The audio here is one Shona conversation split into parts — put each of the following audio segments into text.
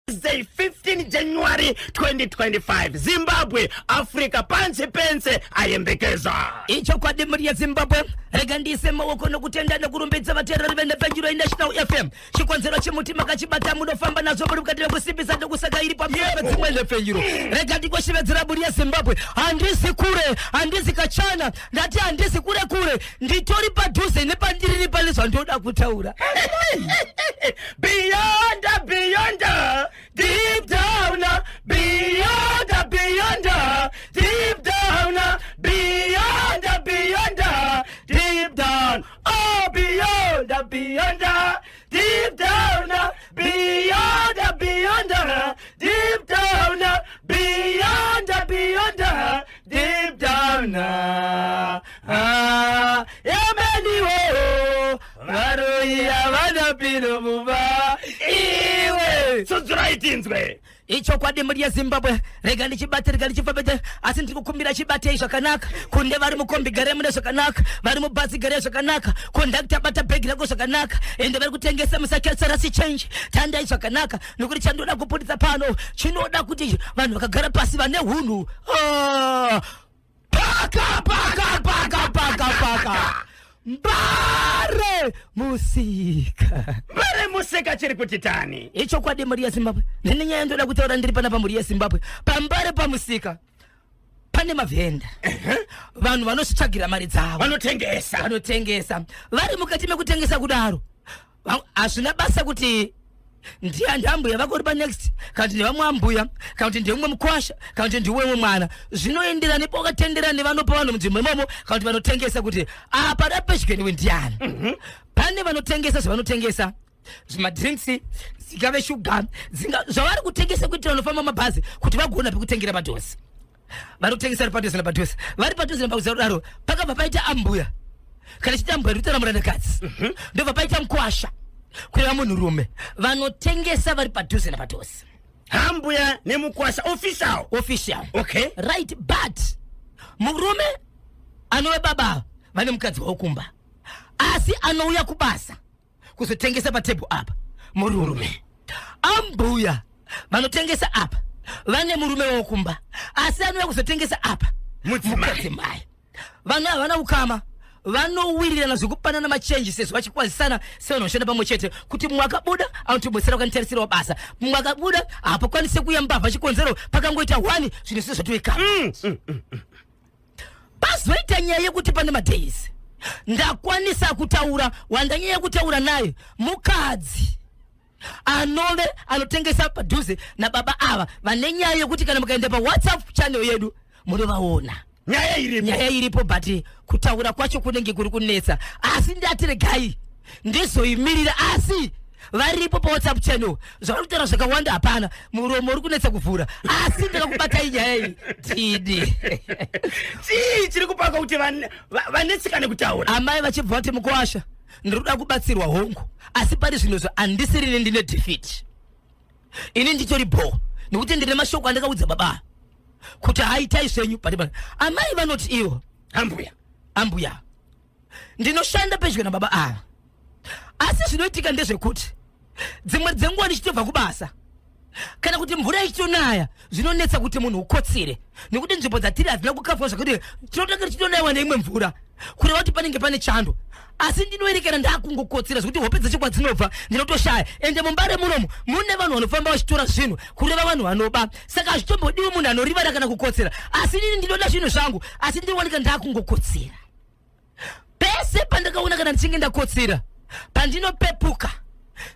Thursday 15 January 2025 Zimbabwe Africa pansi pense ayembekeza. Ichokwadi mhuri yeZimbabwe, rega ndiise maoko nokutenda nekurumbidza vateereri venhepfenyuro yeNational FM. Chikonzero chimuti makachibata munofamba nazvo muri mukati mekusimbisa ndokusaka iri pamusoro pedzimwe nhepfenyuro. Rega ndikoshevedzera mhuri yeZimbabwe, handisi kure, handisi kachana, ndati handisi kure kure, nditori padhuze nepandiriri pane zvandoda kutaura. Beyond, beyond, deep down, beyond, beyond, deep down, beyond, beyond, deep down, oh beyond, beyond, deep down, beyond, beyond, deep down, beyond, beyond, deep down. Ah, yameniwo varoyi havana pino mumba iwe. Tsudzurai tinzwe. Ichokwadi mhuri yeZimbabwe, rega ndichibate, rega ndichifambedze, asi ndiri kukumbira chibatei zvakanaka. Kune vari mukombi garai mune zvakanaka, vari mubhazi garai zvakanaka, kondakta bata bhegi rako zvakanaka, ende vari kutengesa musakesarasi change, tandai zvakanaka, nekuti chandoda kuputitsa pano chinoda kuti vanhu vakagara pasi vane hunhu. Ah, paka paka paka paka paka Mbare musika. Mbare musika chiri kuti tani. Ichokwadi mhuri yeZimbabwe, ndine nyaya ndoda kutaura ndiri panapa mhuri yeZimbabwe. Pambare pamusika pane mavhenda, vanhu vanozvitsvagira mari dzavo, vanotengesa, vanotengesa. Vari mukati mekutengesa kudaro, hazvina basa kuti ndiye ndiambuya vako uri panext, kana kuti ndevamwe ambuya, kana kuti ndeumwe mukwasha, kana kuti ndiwemwe mwana. Zvinoenderana nepawakatendera nevanopa vanhu munzvimbo imomo, kana kuti vanotengesa, kuti apa da pedyo newe ndiani. Pane vanotengesa zvavanotengesa, zvimadrinks, dzingave shuga, dzinga zvavari kutengesa kuitira vanofamba mabhazi kuti vagoona pekutengera padhuze. Vanotengesa vari padhuze napadhuze, vari padhuze napadhuze kudaro, pakabva paita ambuya, kana chiti ambuya ndikutaura murandakadzi, ndobva paita mukwasha, kureva munhurume. Vanotengesa vari padhuze napadhuze. Hambuya nemukwasha official. Official. Okay. Right, but murume anove baba vane mukadzi wavo kumba, asi anouya kubasa kuzotengesa patebho apa murume. Ambuya vanotengesa apa vane murume wavo kumba, asi anouya kuzotengesa apa mudzimai. Mudzimai. Vanhu havana ukama, vanowirirana zvekupanana machenji sezvo vachikwazisana sevanhu vanoshanda pamwe chete, kuti mumwe akabuda anotibetsera ukanitarisirawo basa, mumwe akabuda hapakwanise kuuya mbavha, chikonzero pakangoita one zvinhu zvise zvatoikama. Pazoita nyaya yekuti pane madays ndakwanisa kutaura, wandanyanya kutaura naye mukadzi anove anotengesa padhuze nababa ava vane nyaya yekuti kana mukaenda paWhatsApp channel yedu munovaona. Nyaya iripo. Nyaya iripo, but kutaura kwacho kunenge kuri kunetsa, asi ndati regai ndizoimirira. Asi varipo paWhatsApp channel, zvavari kutaura zvakawanda hapana, muromo uri kunetsa kuvhura, asi ndakakubatai nyaya iyi tidi. Chii chiri kupaka kuti vanetsekane kutaura? Amai vachibva vati, mukwasha, ndiri kuda kubatsirwa hongu, asi pari zvinozvo handisirini ndine defeat, ini nditori bho, nekuti ndine mashoko andakaudza baba kuti haitai zvenyu. Pati amai vanoti ivo ambuya, ambuya, ndinoshanda pedyo nababa ava, asi zvinoitika ndezvekuti dzimwe dzenguva ndichitobva kubasa kana kuti mvura ichitonaya, zvinonetsa kuti munhu ukotsire, nekuti nzvimbo dzatiri hadzina kukavhwa zvekuti tinotanga tichitonayiwa neimwe mvura, kureva kuti panenge pane chando. Asi ndinoerekera ndakungokotsira zvekuti hope dzacho kwadzinobva ndinotoshaya. Ende muMbare munomu mune vanhu vanofamba vachitora zvinhu, kureva vanhu vanoba, saka hazvitombodiwi munhu anorivara kana kukotsera. Asi inini ndinoda zvinhu zvangu, asi ndinowanika ndakungokotsira pese pandakaona. Kana ndichinge ndakotsira, pandinopepuka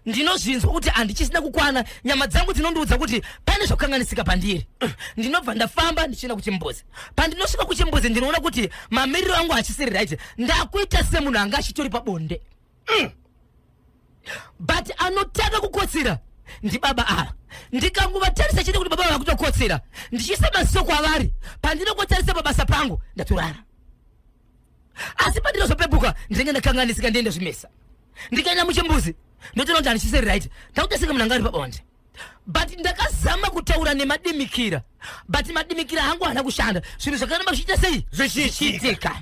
ndinozvinzwa kuti handichisina kukwana, nyama dzangu dzinondiudza kuti pane zvakanganisika pandiri. Ndinobva ndafamba ndichienda kuchimbuzi. Pandinosvika kuchimbuzi ndinoona kuti mamiriro angu hachisiri right, ndakuita semunhu anga achitori pabonde. But anotanga kukotsira ndibaba ava. Ndikangovatarisa chete kuti baba ava kutokotsira, ndichiisa maziso kwavari, pandinongotarisa pabasa pangu ndatorara. Asi pandinozopepuka ndinenge ndakanganisika, ndiende zvimesa. Ndikaenda muchimbuzi ndotoona kuti handichiseri right, ndakuita senge munhu anga ari pabonde. But ndakazama kutaura nemadimikira, but madimikira hangu haana kushanda. Zvinhu zvakaramba zvichiita sei? Zvichiitika.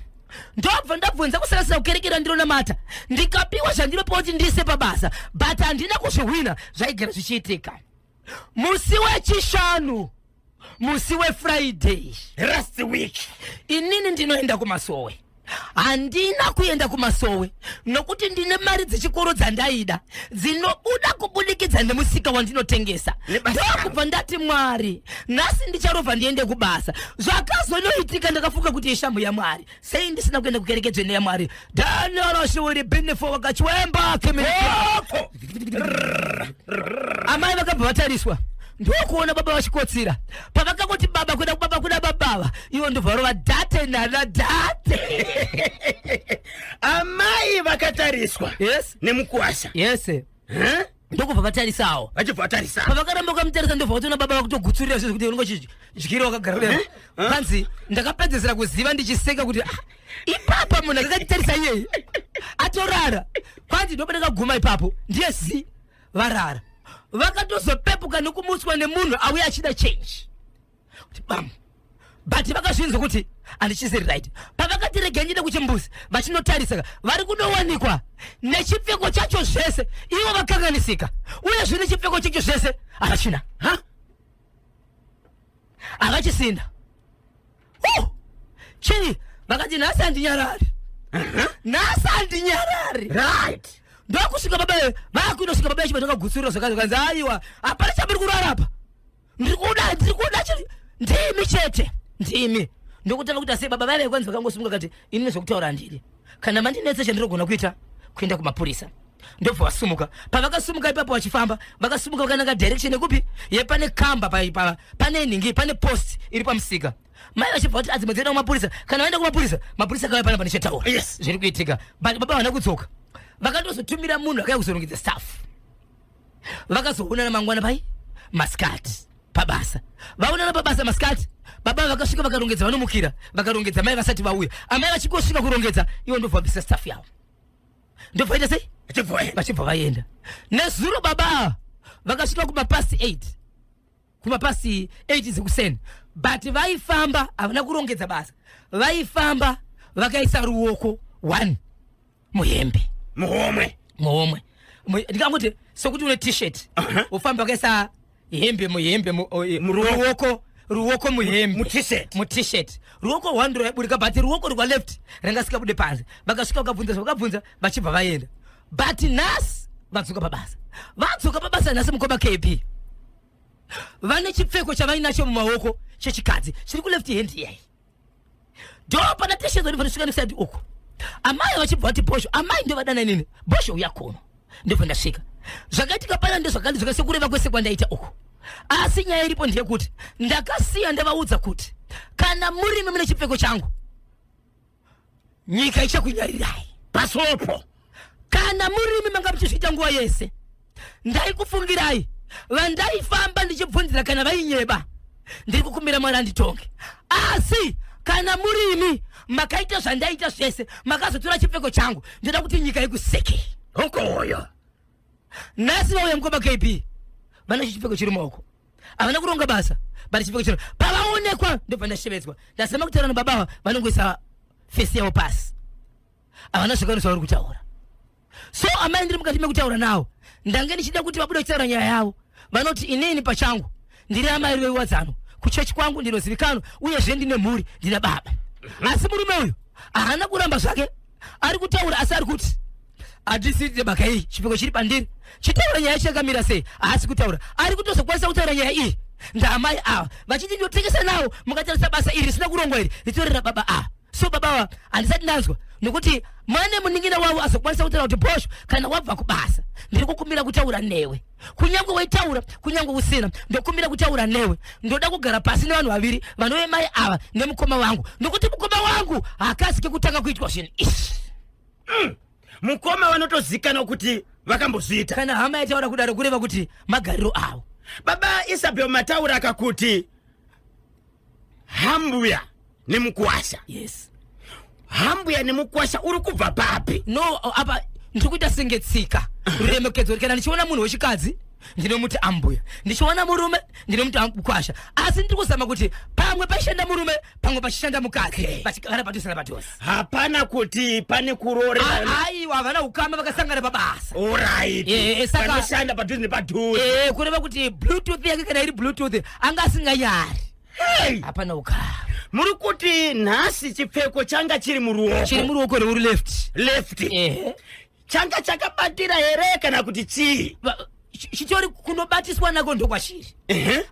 Ndobva ndabvunza kusakasira kukerekera ndinonamata, ndikapiwa zvandinopiwa kuti ndiise pabasa, but handina kuzvihwina, zvaigara zvichiitika. Musi wechishanu, musi weFriday last week, inini ndinoenda kumasowe. Handina kuenda kumasowe nokuti ndine mari dzechikoro dzandaida dzinobuda kubudikidza nemusika wandinotengesa. Nebasa rangu. Ndokubva ndati, Mwari, nhasi ndicharovha ndiende kubasa. Zvakazonoitika, ndakafunga kuti ishamhu yaMwari, sei ndisina kuenda kukereke dzvene yaMwari. Daniel Shiwiri Binifo Wakachiwemba. Oko. Amai vakabva vatariswa, ndokuona baba vachikotsira. Pavakangoti baba kuda baba kuda babava, ivo ndobva varova dhate nana dhate. Amai vakatariswa nemukuwasha. Yes. Huh? Ndokubva vatarisawo. Vachibva vatarisa. Pavakaramba vakamutarisa, ndobva vatoona baba vakutogutsurira zvezvo kuti unenge uchidyira wakagara kudai. Kanzi ndakapedzesera kuziva ndichiseka kuti, "Ah, ipapa munhu akakatitarisa iyeye atorara." Kwanzi ndopa ndakaguma ipapo, ndiye zi varara. Vakatozopepuka nekumutswa nemunhu auya achida change, kuti bam, but vakazvinzwa kuti handichisiri right. Pavakati regai ndide kuchimbuzi, vachinotarisa, vari kunowanikwa nechipfeko chacho zvese. Ivo vakanganisika, uyezve nechipfeko chacho zvese havachina. Ha? Havachisina. Chii? Vakati nhasi handinyarari, nhasi handinyarari. Ndokusvika baba vakuinosvika, baba vachibva takagutsurira zvakare. Kanzi aiwa, hapana chamuri kurara apa, ndiri kuda, ndiri kuda ndimi chete, ndimi. Ndokutanga kuti asi baba vaive kwanzi vakangosimuka kati, ini nezvekutaura handidi, kana mandinetsa chandinogona kuita kuenda kumapurisa. Ndobva vasumuka. Pavakasumuka ipapo vachifamba, vakasumuka vakananga direction yekupi? Yepane kamba pane nhingi, pane post iri pamusika. Mai vachibva vati adzimwe dzienda kumapurisa, kana vaenda kumapurisa, mapurisa akauya panapa ndichataura zviri kuitika. But baba havana kudzoka. Vakatozotumira munhu akauya kuzorongedza staff. Vakazoonana mangwana pai masikati pabasa. Vaonana pabasa masikati, baba vakasvika vakarongedza, vanomukira vakarongedza mai vasati vauya. Amai vachingosvika kurongedza, ivo ndobva vabvisa staff yavo, ndobva vaita sei? Vachibva vaenda. Vachibva vaenda. Nezuro baba ava vakasvika kumapast 8, kumapast 8 dzekuseni, but vaifamba havana kurongedza basa. Vaifamba vakaisa ruoko 1 muhembe. Muhomwe. Muhomwe. Ndikangoti sekuti une T-shirt, ufamba wakaisa hembe muhembe Muruoko. Ruoko muhembe. Mu-T-shirt. Mu-T-shirt. Ruoko rwani rwaiburika, but ruoko rwa left rangasikabude panze. Vakasvika vakabvunza, vakabvunza, vachibva vaenda. But nhasi vadzoka pabasa, vadzoka pabasa nhasi, mukoma KB, vane chipfeko chavainacho mumaoko chechikadzi chiri kuleft hand iyai. Ndo pana T-shirt ndobva neside uko. Amai vachibva vati, "Bhosho." Amai ndovadana inini, "Bhosho, uya kuno." Ndobva ndasvika. Zvakaitika pana ndezvakandidzoka sekureva kwese kwandaita uko. Asi nyaya iripo ndeyekuti ndakasiya ndavaudza kuti kana murimi mune chipfeko changu, nyika ichakunyarirai. Pasopo. Kana murimi manga muchizviita nguva yese, ndaikufungirai. Vandaifamba ndichibvunzira kana vainyeba, ndiri kukumbira Mwari anditonge. Asi kana murimi makaita zvandaita zvese, makazotora chipfeko changu, ndoda kuti nyika ikusekei. Hokoyo. Nhasi vauya, mukoma KB, vane chipfeko chiri mumaoko. Havana kuronga basa, but chipfeko chiri. Pavaonekwa, ndobva ndashevedzwa. Ndazama kutaura nababa, vanongoisa face yavo pasi, havana zvakwanisa vari kutaura. So amai, ndiri mukati mekutaura navo, ndange ndichida kuti vabude kutaura nyaya yavo. Vanoti, inini pachangu ndiri amai vewadzano, kuchechi kwangu ndinozivikanwa, uyezve ndine mhuri, ndina baba. Asi murume uyu haana kuramba zvake, ari kutaura, asi ari kuti handisiri nebaka iyi, chipfeko chiri pandiri. Chitaura nyaya yacho yakamira sei. Haasi kutaura. Ari kutozokwanisa kutaura nyaya iyi ndaamai ava vachiti ndinotengesa nawo. Mukatarisa basa iri risina kurongwa iri ritorera baba ava. So baba ava handisati ndanzwa, nokuti mane munin'ina wavo azokwanisa kutaura kuti, "Bhosho, kana wabva kubasa, ndiri kukumbira kutaura newe. Kunyange waitaura, kunyange usina, ndokumbira kutaura newe. Ndoda kugara pasi nevanhu vaviri vanove mai ava nemukoma wangu, nokuti mukoma wangu hakasiki kutanga kuitwa zvinhu izvi." Mukoma vanotozikanwa kuti vakambozviita. Kana hama yataura kudaro, kureva kuti magariro avo. Baba Isabel, mataura akakuti hambuya nemukuwasha. Yes. Hambuya nemukuwasha uri kubva papi? No, apa ndiri kuita senge tsika, ruremekedzo. Kana ndichiona munhu wechikadzi, Ndinomuti ambuya. Ndichiwana murume, ndinomuti mukwasha. Asi ndiri kuzama kuti pamwe pachishanda murume, pamwe pachishanda mukadzi. Okay. Vachigara padhuze napadhuze. Hapana kuti pane kuroorerana. Aiwa, havana ukama, vakasangana pabasa. Alright. Vanoshanda padhuze nepadhuze. Kureva kuti bluetooth yake, kana iri bluetooth, anga asinganyari. Hey! Hapana ukama. Muri kuti nhasi chipfeko changa chiri muruoko? Chiri muruoko rweuri left. Left. Changa chakabatira here kana kuti chii? Chitori kunobatiswa nako ndokwachiri.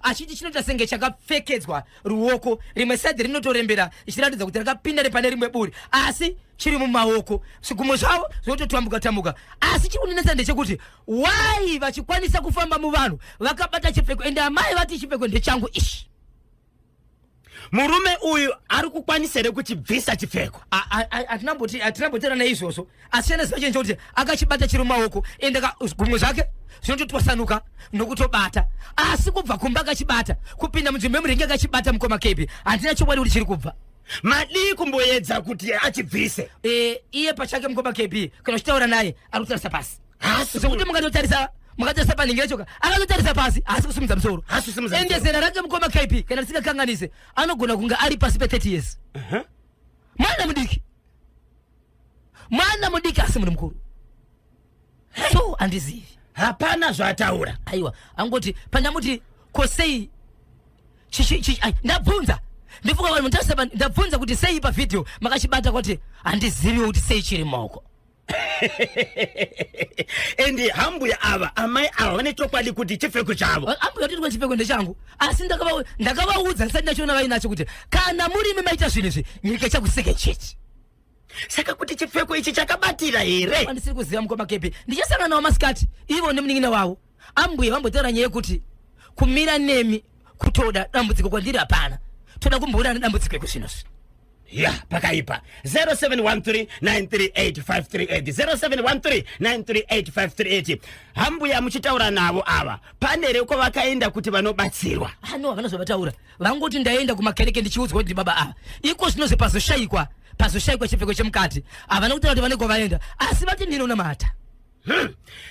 Achiti chinoita senge chakapfekedzwa ruoko, rimwe side rinotorembera ichiratidza kuti rakapinda nepane rimwe buri, asi chiri mumaoko, zvigumwe zvavo zvinototambuka tambuka. Asi chiri kundinetsa ndechekuti why vachikwanisa kufamba muvanhu vakabata chipfeko, ende amai vati chipfeko ndechangu ichi. Murume uyu ari kukwanisa here kuchibvisa chipfeko? Hatinambotaura naizvozvo, asi chanoziva chinhu chekuti akachibata chiri mumaoko, ende zvigumwe zvake zvinototwasanuka nokutobata. Asi kubva kumba akachibata, kupinda munzvimbo yemurengi akachibata, mukoma KB, handina chokwadi kuti chiri kubva. Madii kumboedza kuti achibvise? Iye pachake, mukoma KB, kana uchitaura naye ari kutarisa pasi. Haasi. Zvekuti mukatotarisa, mukatarisa panhingi yachoka, akatotarisa pasi, haasi kusimudza musoro. Haasi kusimudza Ende musoro. zera rake, mukoma KB, kana tisingakanganise, anogona kunge ari pasi pe30 years. Mwana mudiki, mwana mudiki, asi muri mukuru, so handizivi. Hapana zvaataura? Aiwa, angoti pandamuti ko sei ai, ndabvunza, ndifunga vanhu mutarisa ndabvunza kuti sei pavhidhiyo makachibata, kwati handiziviwo kuti sei chiri mumaoko. Ende hambuya ava, amai ava, vane chokwadi kuti chipfeko chavo? Ambuya tiri chipfeko ndechangu, asi ndakavaudza ndisati ndachiona vainacho kuti kana murimi maita zvinhu izvi, nyika ichakuseke chete. Saka kuti chipfeko ichi chakabatira here? Andisiri kuziva, mukoma KB. Ndichasangana nawo masikati, ivo nemunin'ina wavo. Ambuya vambotaura nyaya yekuti kumira nemi kutoda dambudziko kwandiri hapana, toda kumboona nedambudziko ekusvinozvi. Ya, pakaipa. 0713938538, 0713938538. Hambuya muchitaura navo ava, pane here kwavakaenda kuti vanobatsirwa? Ano havana zvavataura, vangoti ndaenda kumakereke ndichiudzwa kuti baba ava iko zvinozve pazoshayikwa chipfeko chemukati. Havana kutaura kuti vane kwavaenda, asi vati ndinonamata.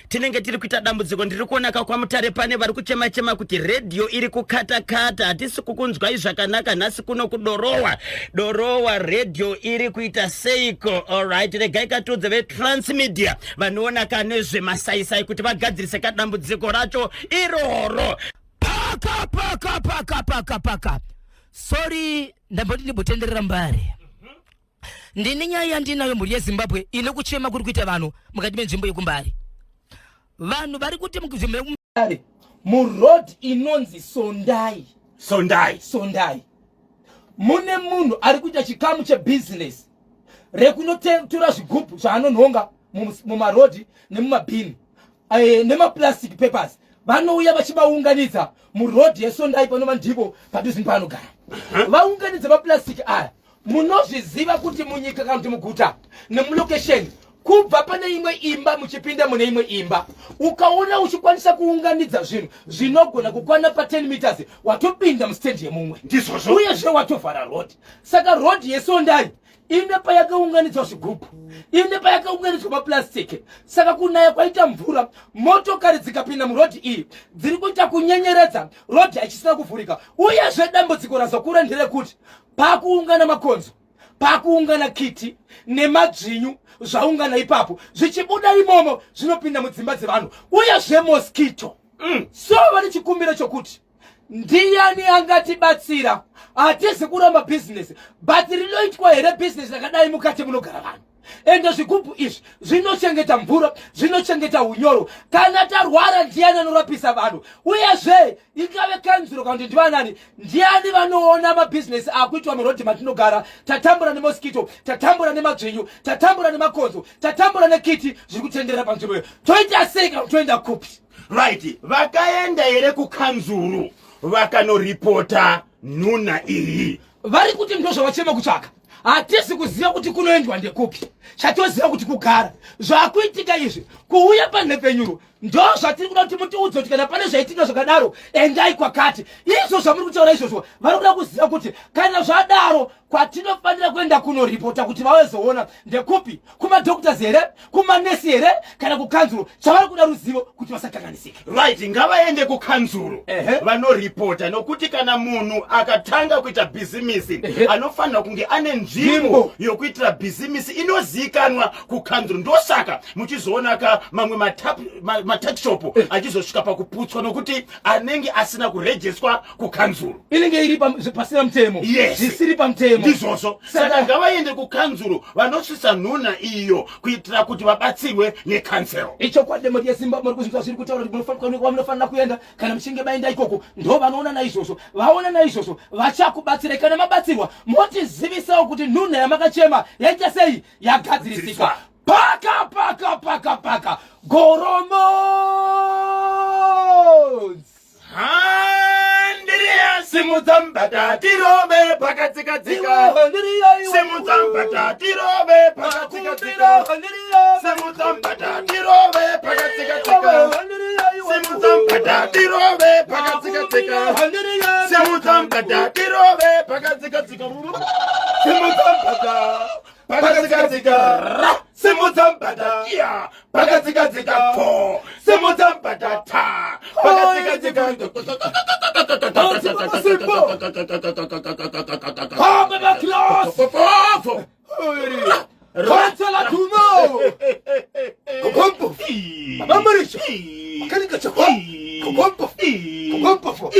Tinenge tiri kuita dambudziko. Ndiri kuonaka kwaMutare pane vari kuchema chema kuti redhiyo iri kukata-kata, hatisi kukunzwai zvakanaka nhasi. Kuno kuDorowa, Dorowa, redhiyo iri kuita seiko? Alright, regai katudze veTransmedia vanoona ka nezvemasaisai kuti vagadzirise kadambudziko racho iroro. Paka paka paka paka paka, sorry, ndamboti ndimbotenderera mbare. Ndine nyaya yandinayo, mhuri yeZimbabwe, ine kuchema kuri kuita vanhu mukati menzvimbo yekuMbare. Vanhu vari kuti munzvimbo yekuMbare, muroad inonzi Sondai. Sondai. Sondai, mune munhu ari kuita chikamu chebhizinesi rekunotora zvigubhu zvaanonhonga mumarodhi nemumabhini nemaplastic papers. Vanouya vachivaunganidza murodhi yeSondai, panova ndipo padhuze paanogara. Vaunganidza maplastic aya. Munozviziva kuti munyika kana kuti muguta nemulokesheni, kubva pane imwe imba muchipinda mune imwe imba, ukaona uchikwanisa kuunganidza zvinhu zvinogona kukwana pa10 meters, watopinda mustendi yemumwe. Ndizvozvo. Uyezve watovhara road. Saka road yeSondai ine payakaunganidzwa zvigubhu, ine payakaunganidzwa maplastic. Saka kunaya kwaita mvura, motokari dzikapinda murodhi iyi dziri kuita kunyenyeredza, rodhi hachisina kuvhurika. Uyezve dambudziko razokura nderekuti pakuungana makonzo, pakuungana kiti nemadzvinyu, zvaungana ipapo, zvichibuda imomo zvinopinda mudzimba dzevanhu, uyezve mosquito. So vane chikumbiro chokuti ndiani angatibatsira? Hatizi kuramba bhizinesi, but rinoitwa here bhizinesi rakadai mukati munogara vanhu? Ende zvigubhu izvi zvinochengeta mvura, zvinochengeta unyoro. Kana tarwara, ndiani anorapisa vanhu? Uyezve ingave kanzuro kana kuti ndivanani, ndiani vanoona mabhizinesi akuitwa murodhi matinogara? Tatambura nemosquito, tatambura nemadzvinyu, tatambura nemakonzo, tatambura nekiti zviri kutenderera panzvimbo iyo. Toita sei kana kuti toenda kupi? Right, vakaenda here kukanzuru vakanoripota nhuna iyi? Vari kuti ndo zvavachema kutsvaka. Hatisi kuziva kuti kunoendwa ndekupi. Chatoziva kuti kugara zvakuitika izvi kuuya panhepfenyuro ndo zvatiri kuda kuti mutiudze kuti kana pane zvaitika zvakadaro endai kwakati. Izvo zvamuri kutaura izvozvo vari kuda kuziva kuti kana zvadaro kwatinofanira kuenda kunoripota kuti vawezoona ndekupi, kumadoctors here, kumanesi here, kana kukanzuro. Chavari kuda ruzivo kuti vasakanganisike. Right, ngavaende kukanzuro vanoripota, nokuti kana munhu akatanga kuita bhizimisi anofanira kunge ane nzvimbo yokuitira bhizimisi inozivikanwa kukanzuro. Ndosaka muchizoona ka mamwe matakishopu achizosvika pakuputswa nokuti anenge asina kurejeswa kukanzuro. Inenge iri pasina mutemo. Yes. Zvisiri pamutemo. Ndizvozvo. Saka ngavaende kukanzuro vanosvitsa nhuna iyo kuitira kuti vabatsirwe nekansel. Ichokwadi mhuri yeZimbabwe, muri kuzvinzwa zviri kutaura kuti munofanira kuenda. Kana muchinge maenda ikoko ndo vanoona naizvozvo, vaona naizvozvo vachakubatsirai. Kana mabatsirwa motizivisawo kuti nhunha yamakachema yaita sei, yagadzirisika. Paka paka paka paka Goromonzi. Handiriya, simudza mbata tirove pakatsika-tsika. Simudza mbata tirove pakatsika-tsika. Simudza mbata tirove pakatsika-tsika. Simudza mbata tirove pakatsika-tsika. Simudza mbata tirove pakatsika-tsika. Simudza mbata pakatsika-tsika. Simudza mbata iya pakatsika-tsika po. Simudza mbata ta pakatsika-tsika. Baba Klaus! Kansela Tumo! Kokompo! Baba Marisha! Kanika Chakwa! Kokompo! Kokompo!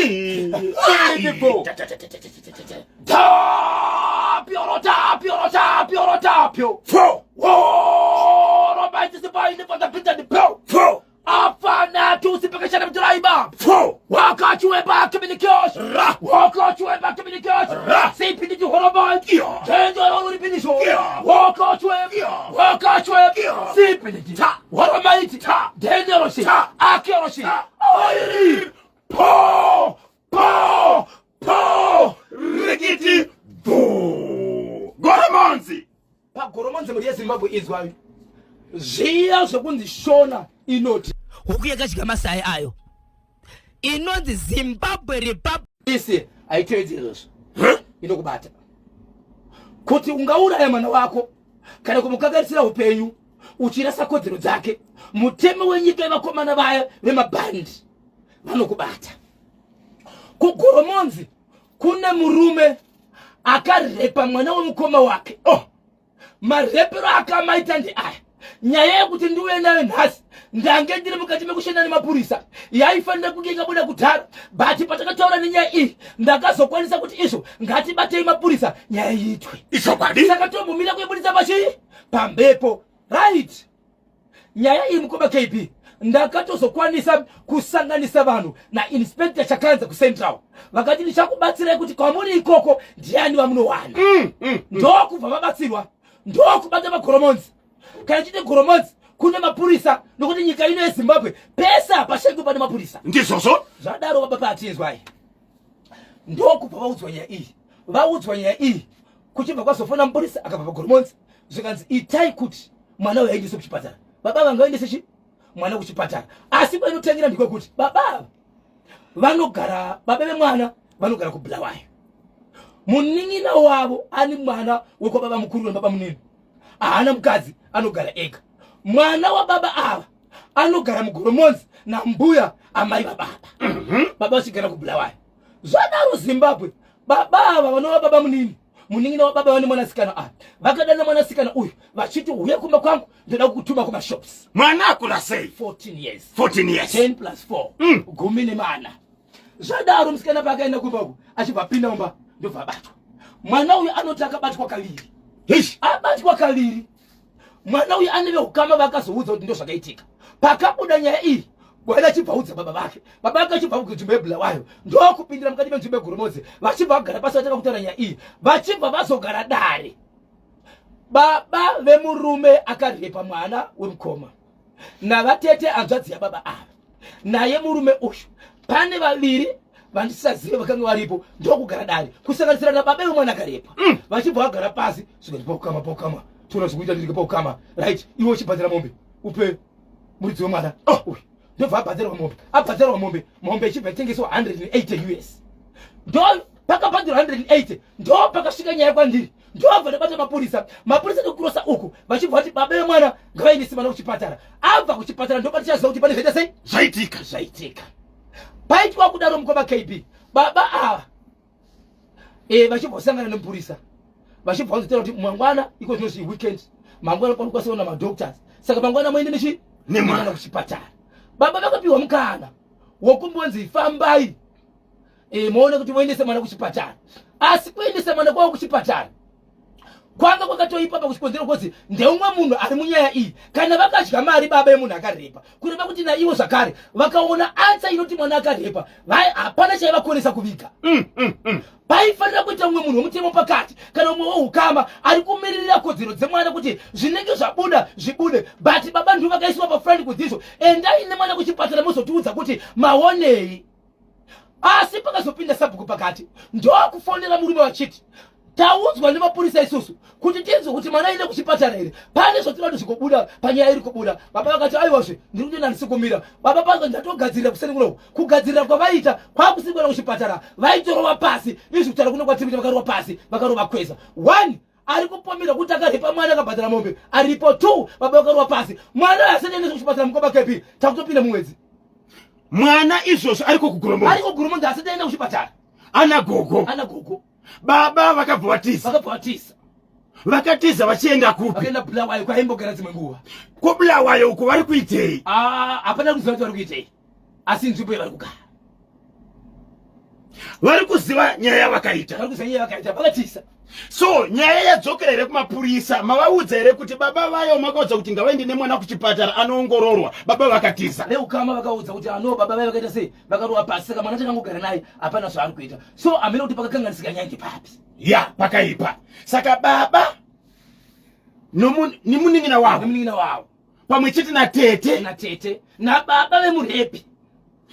Tapio, tapio, tapio, tapio! Fo! Woro baiti sipai ni pata pita ni po! Fo! Afana tusipekeshana mturaiba! Fo! Wakachiweba kiminikios! Ra! Wakachiweba kiminikios! Ra! Sipinditi horobai! Iya! Kenzo rori pinisho! Iya! Wakachiweba! Iya! Wakachiweba! Iya! Sipinditi! Ta! Horomaiti! Ta! Denderoshi! Ta! Akeroshi! Ta! Oiri! Po! Po! Po! Rikiti! Bu! Goromonzi! Pagoromonzi mhuri yeZimbabwe, izwayo zviya zvekunzi Shona inoti huku yakadya masai ayo inonzi Zimbabwe Republic. Isi haitevedzi izvozvo, inokubata kuti ungauraya mwana wako kana kumukanganisira upenyu uchirasa kodzero dzake. Mutemo wenyika yevakomana vaya vemabhandi vanokubata. KuGoromonzi kune murume akarepa mwana wemukoma wake. Oh, marepero akamaita ndeaya. Nyaya yekuti ndiuye nayo nhasi, ndange ndiri mukati mekushanda nemapurisa, yaifanira kunge ikabuda kudhara, but patakataura nenyaya iyi ndakazokwanisa kuti izvo ngatibatei mapurisa nyaya iitwe. Ichokwadi. Saka tombomira kuibudisa pachii pambepo, right? Nyaya iyi, mukoma KB, ndakatozokwanisa kusanganisa vanhu naInspector Chakanza kuCentral, vakati ndichakubatsirai kuti kwamuri ikoko ndiani vamunowana. Ndokubva vabatsirwa, ndokubata maGoromonzi. Kana chiti Goromonzi kune mapurisa, nokuti nyika ino yeZimbabwe pese hapashaikwi pane mapurisa. Ndizvozvo. Zvadaro baba patinzwai, ndokubva vaudzwa nyaya iyi. Vaudzwa nyaya iyi, kuchibva kwazofona mupurisa akabva paGoromonzi, zvikanzi itai kuti mwana uyu aendeswe kuchipatara. Baba vanga vaendese chi mwana kuchipatara, asi kwainotangira ndikwekuti baba ava vanogara, baba vemwana vanogara kuBulawayo. Munin'ina wavo ani mwana wekwababa mukuru nababa munini haana mukadzi, anogara ega. Mwana wababa ava anogara muGoromonzi nambuya amai vababa, baba vachigara kuBulawayo. Zvadaro Zimbabwe, baba ava vanova baba munini, munin'ina wababa vane mwanasikana ava, vakadana mwanasikana uyu vachiti uye kumba kwangu, ndoda kukutuma kumashops. Mwana akura sei? 14 years. 14 years. 10 plus 4, 14. Zvadaro musikana paakaenda kumba uku, achibva apinda mumba, ndobva abatwa. Mwana uyu anoti akabatwa kaviri. Hish. Abatwa kaviri mwana uyu, ane veukama vakazoudza kuti ndo zvakaitika. Pakabuda nyaya iyi, bwana achibva audza baba vake, baba vake achibva kunzvimbo yeBulawayo, ndokupindira mukati menzvimbo yeGoromodzi, vachibva vagara pasi vatanga kutaura nyaya iyi, vachibva vazogara dare. Baba vemurume akarepa mwana wemukoma navatete hanzvadzi yababa ava naye murume uyu, pane vaviri vandisazive vakanga varipo, ndokugara dare kusanganisira nababa vemwana akarepa. Vachibva vagara pasi, zvikati paukama paukama. Toona zvikuita ndiri paukama. Right, iwe uchibhadhara mombe. Upe muridzi wemwana. Oh, uyu. Ndobva abhadharwa mombe. Abhadharwa mombe. Mombe ichibva itengeswa 180 US. Ndo pakabhadharwa 180 ndo pakasvika nyaya kwandiri. Ndobva ndabata mapurisa. Mapurisa ndokurosa uku vachibva vati baba vemwana ngavaendese mwana kuchipatara. Abva kuchipatara ndopatichaziva kuti pane zvaita sei? Zvaitika. Zvaitika. Paitwa kudaro mukoma KB. Baba ava e vachimbosangana nemupurisa vachibva vanzotaura kuti mangwana iko zvino zvi weekend mangwana panokwanisa kuona madoctors saka mangwana muende nechi nemwana kuchipatara baba vakapiwa mukana wokumbonzi fambai e, moona kuti voendese mwana kuchipatara asi kuendesa mwana kwavo kuchipatara kwanga kwakatoipa pakuchikonzero kozi ndeumwe munhu ari munyaya iyi kana vakadya mari baba yemunhu akarepa kureva kuti naivo zvakare vakaona ansa inoti mwana akarepa hapana chaivakonesa kuviga mm, mm, mm. paifanira kuita umwe munhu wemutemo pakati kana umwe weukama ari kumiririra kodzero dzemwana kuti zvinenge zvabuda zvibude but baba ndivo vakaiswa pafront kudzizvo endai nemwana kuchipatara mozotiudza kuti maonei asi pakazopinda sabhuku pakati ndokufonera murume vachiti taudzwa nemapurisa isusu kuti tinzwe kuti mwana aende kuchipatara here pane zvatinoda kuti zvikobuda panyaya iri kubuda baba vakati aiwazve ndiri kutoenda handisi kumira baba panga ndatogadzirira kuseni kunoku kugadzirira kwavaita kwakusiri kuenda kuchipatara vaitorova pasi izvi kutaura kuno kwatiri kuita vakarova pasi vakarova kweza one ari kupomerwa kuti akarepa mwana akabhadhara mombe aripo two baba vakarova pasi mwana asati aendeswa kuchipatara mukoma kepi takutopinda mumwedzi mwana izvozvo ariko kugurumonzi ariko kugurumonzi asati aenda kuchipatara ana gogo ana gogo baba vakabva vatiza vakabva vatiza vakatiza vachienda kupi vakaenda bulawayo kwaimbogara dzimwe nguva kobulawayo uko vari kuitei ah, hapana kuziva kuti vari kuitei asi nzvimbo yavari kugara vari kuziva nyaya yavakaita vari kuziva nyaya yavakaita vakatiza so nyaya yadzokera here kumapurisa mavaudza here kuti baba vayo makaudza kuti ngavaende nemwana kuchipatara anoongororwa baba vakatiza veukama vakaudza kuti ano baba vayo vakaita sei vakarova pasi saka mwana takangogara naye hapana zvaari kuita so hamene kuti pakakanganisika nyaya ndepapi ya pakaipa saka baba nemunin'ina wavo nemunin'ina wavo pamwe chete natete natete nababa vemurepi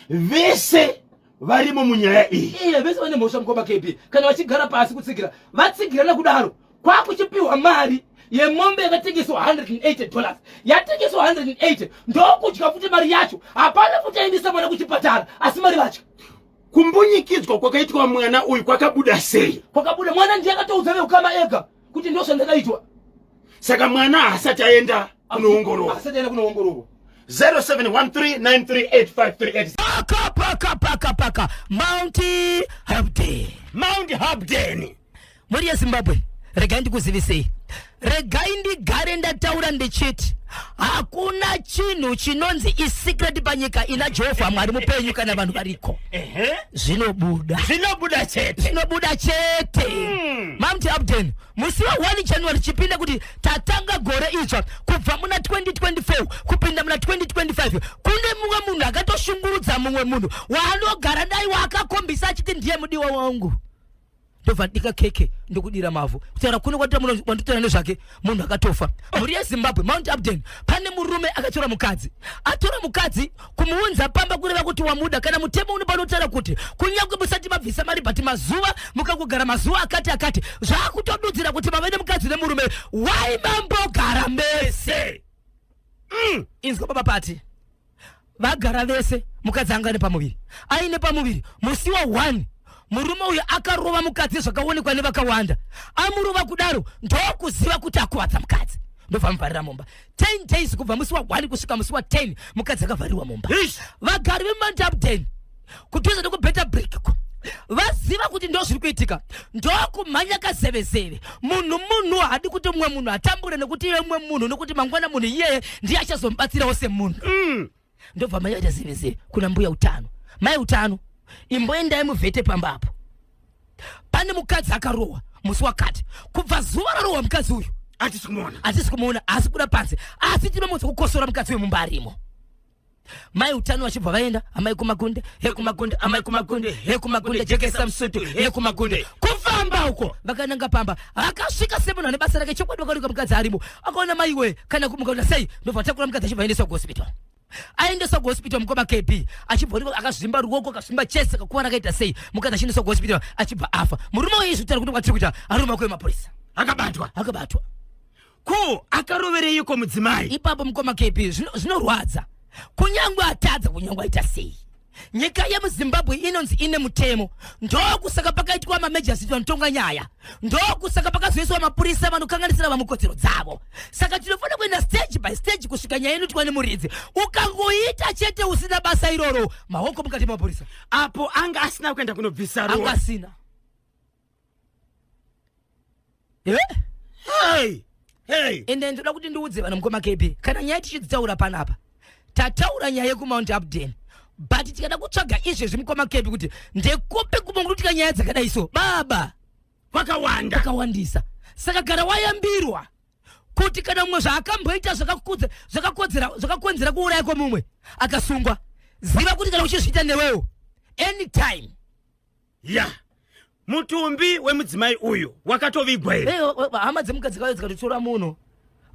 vese varimo munyaya iyi iye vese vane mhosva mukoma kb kana vachigara pasi kutsigira vatsigirana kudaro kwakuchipiwa mari yemombe yakatengeswa 180 dollars yatengeswa 180 ndokudya futi mari yacho hapana futi aendesa mwana kuchipatara asi mari vadya kumbunyikidzwa kwakaitwa mwana uyu kwakabuda sei kwakabuda mwana ndiye akatoudza veukama ega kuti ndozvandakaitwa saka mwana haasati aenda kunoongororwa asati aenda kunoongororwa 0713938538 paka paka paka paka mount hampden mount hampden mhuri yezimbabwe regai ndikuzivisei regai ndigare ndataura ndichiti hakuna chinhu chinonzi isecret panyika ina jehovha mwari mupenyu kana vanhu variko zvinobuda zvinobuda chete zvinobuda chete mm. mamti abden musi wa 1 january chipinda kuti tatanga gore idzva kubva muna 2024 kupinda muna 2025 kune mumwe munhu akatoshungurudza mumwe munhu waanogara dai waakakombisa achiti ndiye mudiwa wangu ndobva ndika keke ndokudira mavhu kutaura kuno kwanditaura nezvake munhu akatofa mhuri yezimbabwe mount abden pane murume akatora mukadzi atora mukadzi kumuunza pamba kureva kuti wamuda kana mutemo uno panotaura kuti kunyange musati mabvisa mari but mazuva mukangogara mazuva akati akati zvakutodudzira kuti mave nemukadzi nemurume wai mambogara mese mm. inzwa baba pati vagara vese mukadzi anga ane pamuviri aine pamuviri musi wa 1 murume uyu akarova mukadzi zvakaonekwa nevakawanda amurova kudaro ndokuziva kuti akuvadza mukadzi ndobva muvharira mumba 10 days kubva musi wa 1 kusvika musi wa 10 mukadzi akavhariwa mumba vagari vemandabden kudhuze nekubeta brick ko vaziva kuti ndo zviri kuitika ndokumhanya kazevezeve munhu munhu haadi kuti mumwe munhu atambure nekuti iye mumwe munhu nekuti mangwana munhu iyeye ndiye achazomubatsirawo semunhu mm. ndobva mhanya kaita zevezeve kuna mbuya utano mai utano imboendai muvhete pamba apo pane mukadzi akarohwa musi wakati kubva zuva rarohwa mukadzi uyu hatisi kumuona hatisi kumuona asi kuda panze asi tinomuudza kukosora mukadzi uyu mumba arimo mai utano vachibva vaenda amai kumakunde he kumakunde amai kumakunde he kumakunde jekesa musutu he kumakunde kufamba uko vakananga pamba akasvika semunhu ane basa rake chokwadi vakaoneka mukadzi arimo akaona maiwe kana kumuka kuti sei ndobva takura mukadzi achibva aendeswa kuhospital aendeswa kuhospital mukoma kb achibva akazvimba ruoko akazvimba chese akakuvara akaita sei mukadzi achiendeswa kuhospital achibva afa murume uyu izvi kutaura kuti kwatiri kuita ari mumako emapurisa akabatwa akabatwa. Ko akarovereiko mudzimai? Ipapo mukoma KB, zvinorwadza. Kunyangwe atadza, kunyangwe aita sei, nyika yemuZimbabwe inonzi ine mutemo. Ndokusaka pakaitwa mamejasiti vanotonga nyaya, ndokusaka pakazoiswa mapurisa vanokanganisira vamwe kodzero dzavo. Saka tinofanira kuenda stage by stage kusvika nyaya inoitwa nemuridzi. Ukangoita chete usina basa iroro, maoko mukati mapurisa. Apo anga asina kuenda kunobvisa anga roora. Asina. Hey! Hey! Ende ndoda kuti ndiudze vanhu, mukoma KB, kana nyaya tichidzitaura panapa, tataura nyaya yekuMount Hampden, but tikada kutsvaga izvezvi, mukoma KB, kuti ndekupi kumwe nyaya dzakadai so, baba? Kwakawanda. Kwakawandisa. Saka gara wayambirwa kuti kana mumwe zvaakamboita zvakakodzera, zvakakonzera kuuraya kwomumwe, akasungwa, ziva kuti kana uchizviita newewo, anytime. Ya, mutumbi wemudzimai uyu wakatovigwa here? Hama dzemukadzi kauya dzikatotora muno,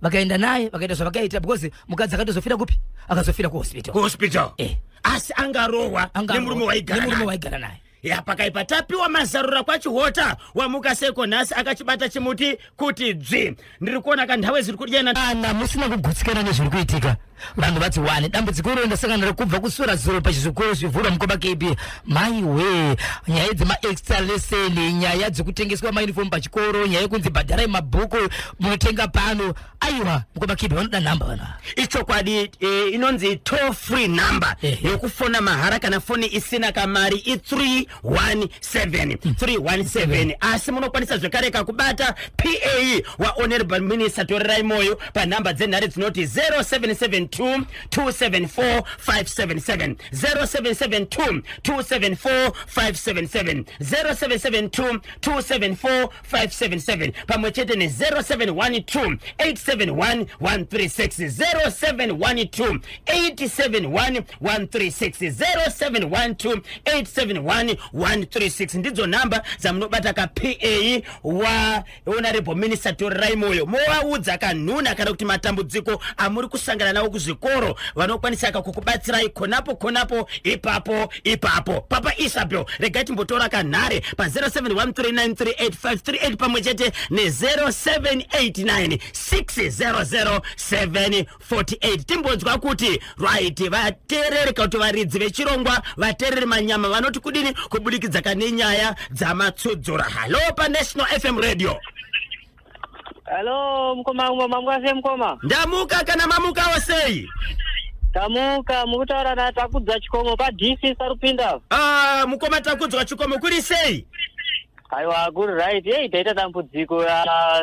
vakaenda naye, vakaita zvavakaita, because mukadzi akatozofira kupi? Akazofira kuhospital. Kuhospital. Eh. Asi angarohwa nemurume waigara nemurume naye. Waigara naye. Ya, pakaipa. Tapiwa Mazarura kwaChihota, wamuka seko nhasi? Akachibata chimuti kuti dzvi. Ndiri kuona kanhau ziri kudyana. Kana musina kugutsikana nezviri kuitika, vanhu vati wane dambudziko iro ndasangana naro kubva kuswera zuro pachizvikoro zvivhurwa, mukoma KB. Maiwe, nyaya dzemaextra lesson, nyaya dzekutengeswa mauniform pachikoro, nyaya yekunzi bhadharai mabhuku munotenga pano. Aiwa, mukoma KB, vanoda nhamba vanhu ava. Ichokwadi. Inonzi toll free number yokufona mahara kana foni isina kamari i317 317. Asi munokwanisa zvekare kakubata PA waHonorable Minister Torerai Moyo panhamba dzenhare dzinoti 0772 274 577, 0772 274 577, 0772 274 577, pamwe chete ne0712 871 136, 0712 871 136, 0712 871 136. Ndidzo nhamba dzamunobata kaPA waHonorable Minister Torerai Moyo, movaudza kanhuna kana kuti matambudziko amuri kusangana nawo kuzvikoro. Vanokwanisa kakukubatsirai konapo konapo, ipapo ipapo. Papa Isabel, regai timbotora kanhare pa0713938538 pamwe chete ne0789 600 748. Timbonzwa kuti, right, vateereri kana kuti varidzi vechirongwa, vateereri manyama, vanoti kudini kubudikidza kane nyaya dzamatsudzura. Hallo paNational FM Radio. Hello, mukoma, mamuka sei, mukoma? Ndamuka. Kana mamukawo sei? Tamuka. Mukutaura naTakudza Chikomo paDC Sarupinda. Ah, mukoma Takudzwa Chikomo, kuri sei? Aiwa, kuri right. Ei, taita dambudziko,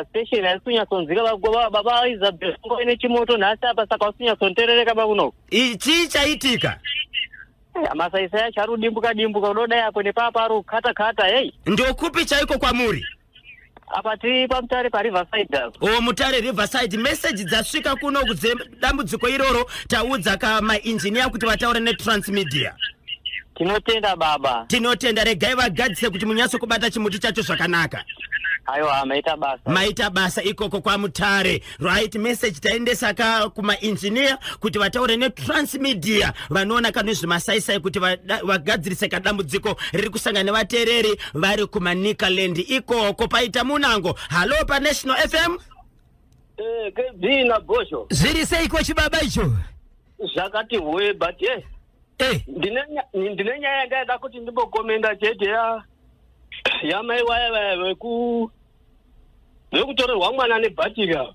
station haisi kunyatsonzwika. Baba Isabel ine chimoto nhasi apa, saka usi kunyatsonterereka bakuno. Chii chaitika? Masaisai acho ari kudimbuka dimbuka, kudodai apo nepapa ari kukata kata, ei. Ndokupi chaiko kwamuri? Apa tiri paMutare, paRiverside apa. O, Mutare Riverside. Meseji dzasvika kuno dambudziko iroro. Taudza kamainjiniya kuti vataure neTransmedia. Tinotenda, baba. Tinotenda. Regai vagadzise kuti munyatso kubata chimuti chacho zvakanaka. Aiwa, maita basa. Maita basa ikoko kwaMutare. Right, message taendesa ka kumainjiniya kuti vataure neTransmedia, vanoona kanezvemasaisai, kuti vagadzirise kadambudziko riri kusangana nevateereri vari kuManicaland ikoko. Paita munango. Hallo paNational FM. KB naBhosho. Zviri seiko, chibaba icho? Zvakati hwe, but ndine nyaya yandaida kuti ndimbokomenda chete, ya yamai vaya vaya vekutorerwa mwana nebhatiri ava.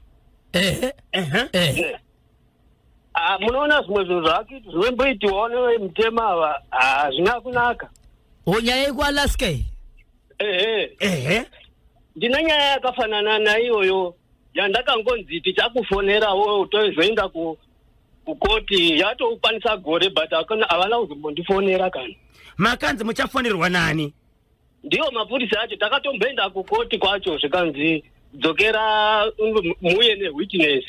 Ah, munoona zvimwe zvinhu zvinomboitiwawo nevemutema ava hazvina kunaka. O, nyaya yekuAlaska iyi? Ehe. Ndine nyaya yakafanana naiyoyo yandakangonzi tichakufonerawo, tozoenda kukoti, yatokwanisa gore, but havana kuzombondifonera kana. Makanzi muchafonerwa nani? Ndiwo mapurisa acho. Takatomboenda kukoti kwacho, zvikanzi dzokera muuye newitness.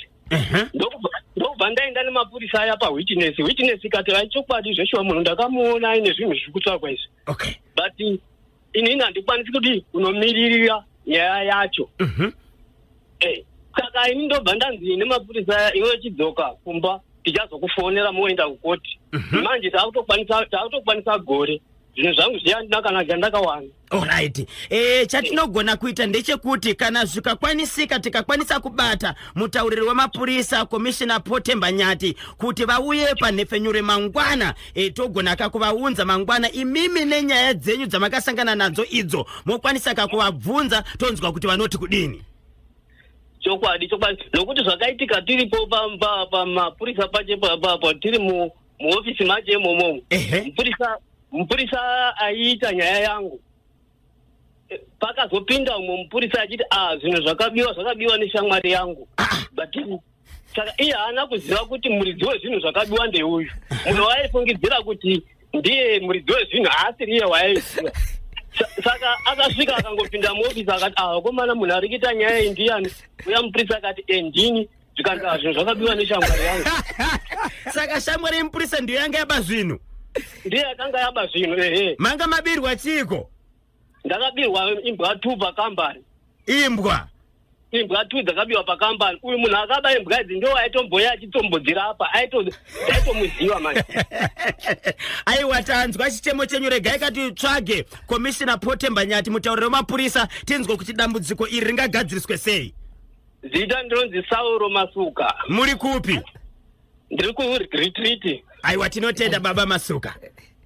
Ndokubva ndaenda nemapurisa aya pawitness. Witness ikati, "Ai, chokwadi, zveshuwa, munhu ndakamuona aine zvinhu zviri kutsvakwa izvi, but inini handikwanisi kuti unomiririra nyaya yacho." Saka ini ndobva ndanzi nemapurisa aya, "Iwe chidzoka kumba, tichazokufonera moenda kukoti." Manje takutokwanisa gore. Zvinhu zvangu zviya handina kana chandakawana. Alright. E, chatinogona kuita ndechekuti kana zvikakwanisika tikakwanisa kubata mutauriri wemapurisa Commissioner Potemba Nyati kuti vauye panhepfenyuro mangwana e, togona ka kuvaunza mangwana imimi nenyaya dzenyu dzamakasangana nadzo idzo mokwanisa ka kuvabvunza tonzwa kuti vanoti kudini. Chokwadi, chokwadi, nokuti zvakaitika tiripo pamapurisa pache tiri muhofisi macho imomo. Mupurisa mupurisa aiita nyaya yangu pakazopinda umwe mupurisa achiti a ah, zvinhu zvakabiwa zvakabiwa neshamwari yangu ah. But saka iye haana kuziva kuti muridzi wezvinhu zvakabiwa ndeuyu. Munhu waaifungidzira kuti ndiye muridzi wezvinhu haasiri iye waaiziva. Saka akasvika akangopinda muofisi akati, ah, vakomana, munhu ari kuita nyaya iyi ndiyani? Uya mupurisa akati, e, ndini. Zvikanzi, ah, zvinhu zvakabiwa neshamwari yangu. Saka shamwari yemupurisa ndiyo yanga yaba zvinhu? Ndiye yakanga yaba zvinhu, ehe. Manga mabirwa chiiko? Ndakabirwa imbwa two pakambani. Imbwa? Imbwa two dzakabiwa pakambani. Uyu munhu akaba imbwa idzi ndo aitomboya achitombodzirapa, aitomuziva manje. Aiwa, tanzwa chichemo chenyu. Regai katitsvage Commissioner Potemba Nyati, mutauriri wemapurisa, tinzwe kuti dambudziko iri ringagadziriswe sei. Zita ndinonzi Sauro Masuka. Muri kupi? Ndiri kuRetreat. Aiwa, tinotenda baba Masuka.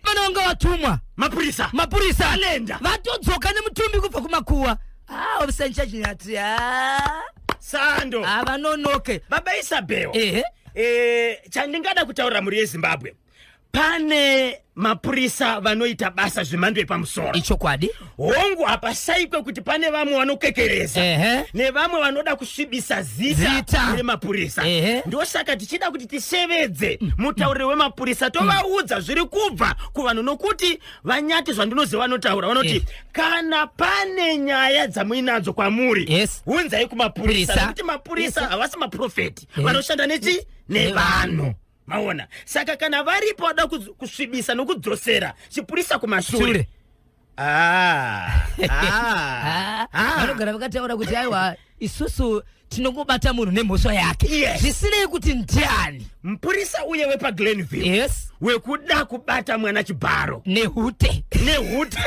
Vana vanga vatumwa mapurisa. Mapurisa alenda vatodzoka nemutumbi kubva kumakuwa. Ah, officer in charge Nyati, ah. Sando. Ah, vanonoke. Baba Isabel. Ehe. Chandingada kutaurira mhuri yeZimbabwe, pane mapurisa vanoita basa zvemhando yepamusoro. Ichokwadi. Hongu, hapashaikwe kuti pane vamwe vanokekereza nevamwe vanoda kusvibisa zita Zita. remapurisa. Ndosaka tichida kuti tishevedze mutauriri wemapurisa, tovaudza zviri kubva kuvanhu, nokuti vaNyati, zvandinoziva, vanotaura vanoti kana pane nyaya dzamuinadzo kwamuri, hunzai kumapurisa, Purisa. nokuti mapurisa havasi maprofeti, vanoshanda nechi nevanhu. Maona? Saka kana varipo vada kusvibisa nokudzosera chipurisa kumashure. Shure. Ah, ah, Ah, ah. vanogara vakataura kuti aiwa, isusu tinongobata munhu nemhosva yake, zvisinei kuti ndiani. Mupurisa uye wepaGlenville wekuda kubata mwana chibharo nehute. Nehute.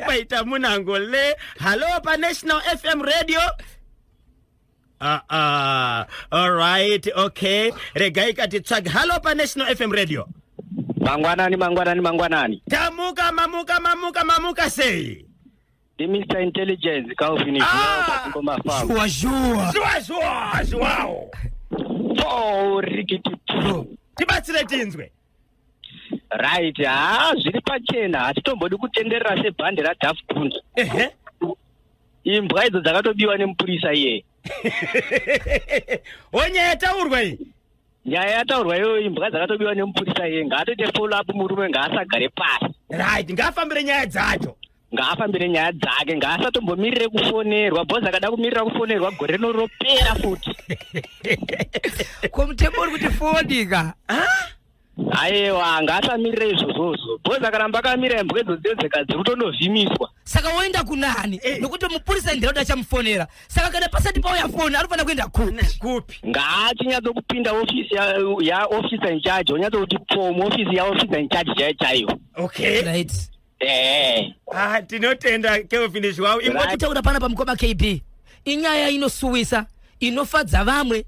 Paita munango le. Hallo paNational FM Radio. All right, okay, regai katitsvage. Hallo paNational FM Radio. Mangwanani, mangwanani, mangwanani. Tamuka, mamuka, mamuka, mamuka sei? Ndi Mr Intelligence Calvin. Ah! Ngoma. Shuwa, shuwa. Zhuwa, zhuwa, zhuwawo. Oh, rikiti. Tibatsire tinzwe. Right, ha, zviri pachena, hatitombodi kutenderera sebhande raDaft Punk. Imbwa idzo dzakatobiwa nemupurisa iyeye. Onyaya yataurwa iyi. Nyaya yataurwa iyoyo, imbwa dzakatobiwa nemupurisa iyeye. Ngaatoite follow up murume, ngaasagare pasi. Right, ngaafambire nyaya dzacho. Ngaafambire nyaya dzake, ngaasatombomirire kufonerwa, bhozi akada kumirira kufonerwa, gore rino ropera futi. Ko mutemo uri kuti fodika? Aiwa, ngaasamirire izvozvozvo, bhozi akaramba akamira, imbwa idzo dzedzeka dziri kutonovhimiswa. Saka woenda kunani? Nokuti mupurisa ndinoda achamufonera, saka kana pasati pauya foni, anofanira kuenda kupi? Kupi? Ngaachinyatso ofisi ya officer in charge, onyatsokuti pfomu ofisi ya officer in charge chaiyo chaiyo. Okay. Right. Ah, tinotenda Kelvin Zhuwao. Kutaura pana pamukoma KB, inyaya inosuwisa, inofadza vamwe